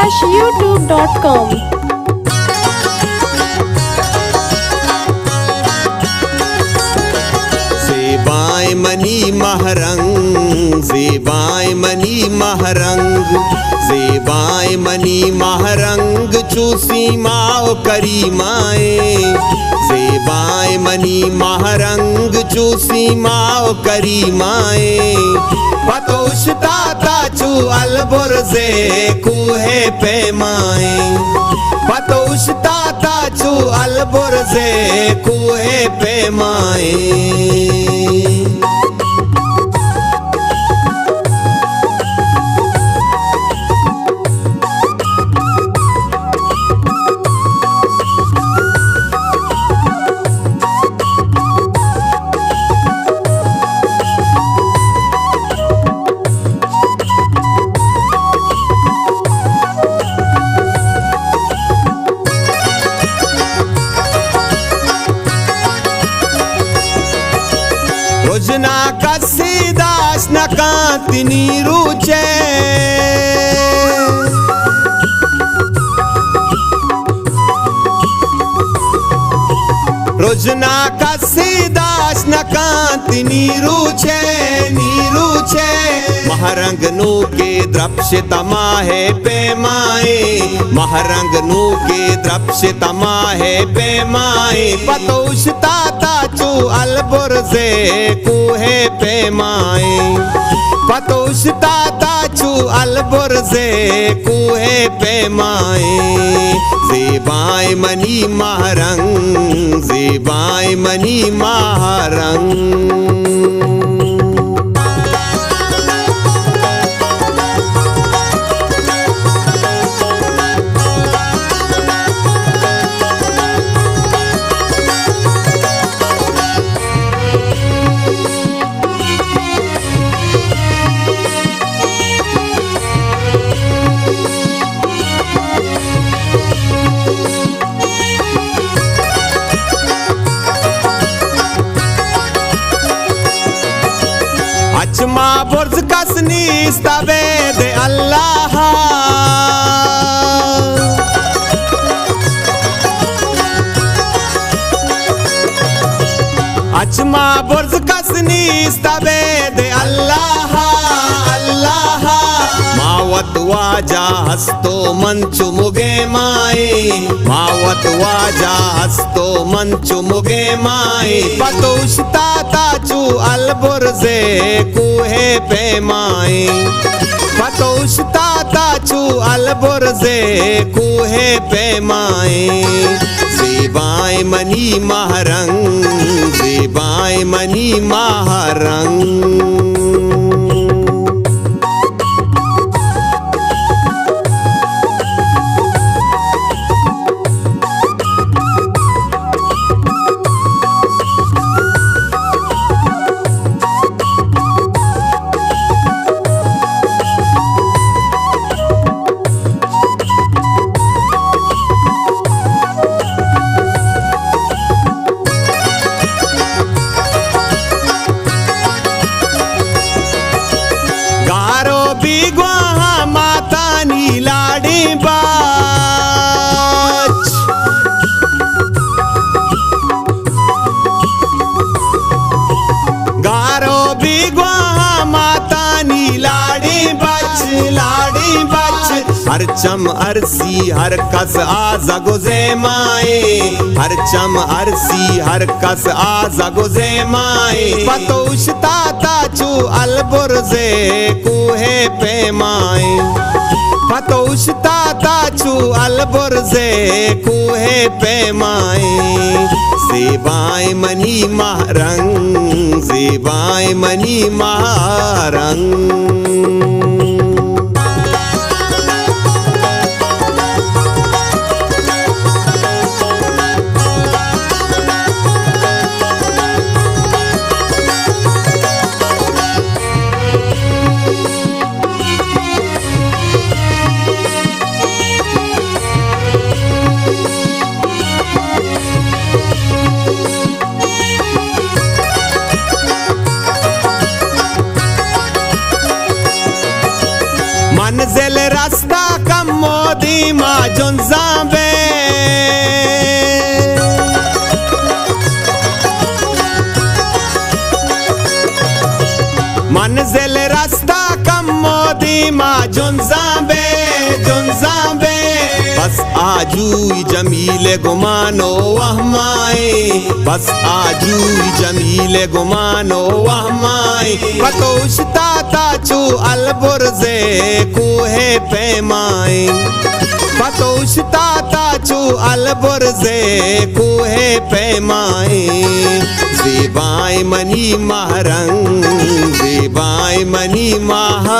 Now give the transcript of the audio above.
YouTube dot com. زیبائیں منی ماہ رنگ، زیبائیں منی ماہ رنگ، زیبائیں منی ماہ رنگ، چو سیما و کریمائیں۔ زیبائیں منی ماہ رنگ، چو سیما و کریمائیں۔ پتوشتاتا چو البرزے کوہ پیمائیں۔ پتوشتاتا چو البرزے کوہ پیمائیں۔ رژنا کسی داشت نکانت نی روچے۔ رژنا کسی داشت نکانت نی روچے، نی روچے۔ ماہ رنگ نوکے درپشت ماہ پیمائیں، ماہ رنگ نوکے درپشت ماہ پیمائیں۔ پتوشتاتا چو البرزے کوہ پیمائیں۔ پتوشتاتا چو البرزے کوہ پیمائیں۔ زیبائیں منی ماہ رنگ، زیبائیں منی ماہ رنگ۔ اچ ما برز کس نیست ابید اللہ۔ اچ ما برز کس نیست ابید اللہ، اللہ۔ ما وت واجہ ہست و من چو مگے مائیں، ما وت واجہ ہست و من چو مگے مائیں۔ پتوشتاتا چو البرزے کوہ پیمائیں۔ پتوشتاتا چو البرزے کوہ پیمائیں۔ زیبائیں منی ماہ رنگ، زیبائیں منی ماہ رنگ۔ گارو بیگواہ ماتانی لاڈیں باچ۔ گارو بیگواہ ماتانی لاڈیں باچ، لاڈیں باچ۔ ہر چم ارسی ہر کس آزگ و زیمائیں، ہر چم ارسی ہر کس آزگ و زیمائیں۔ پتوشتاتا چو البرزے کوہ پیمائیں، پتوشتاتا چو البرزے کوہ پیمائیں۔ زیبائیں منی ماہ رنگ، زیبائیں منی ماہ رنگ۔ ما جنزاں بے۔ منزل رستا کمو دیما جنزاں بے، جنزاں بے۔ بس آجوئی جمیل گمان و وہمائیں، بس آجوئی جمیل گمان و وہمائیں۔ پتوشتا تا چو البرز کوہ پیمائیں، پتوشتا تا چو البرز کوہ پیمائیں۔ زیبائیں منی ماہ رنگ، زیبائیں منی ماہ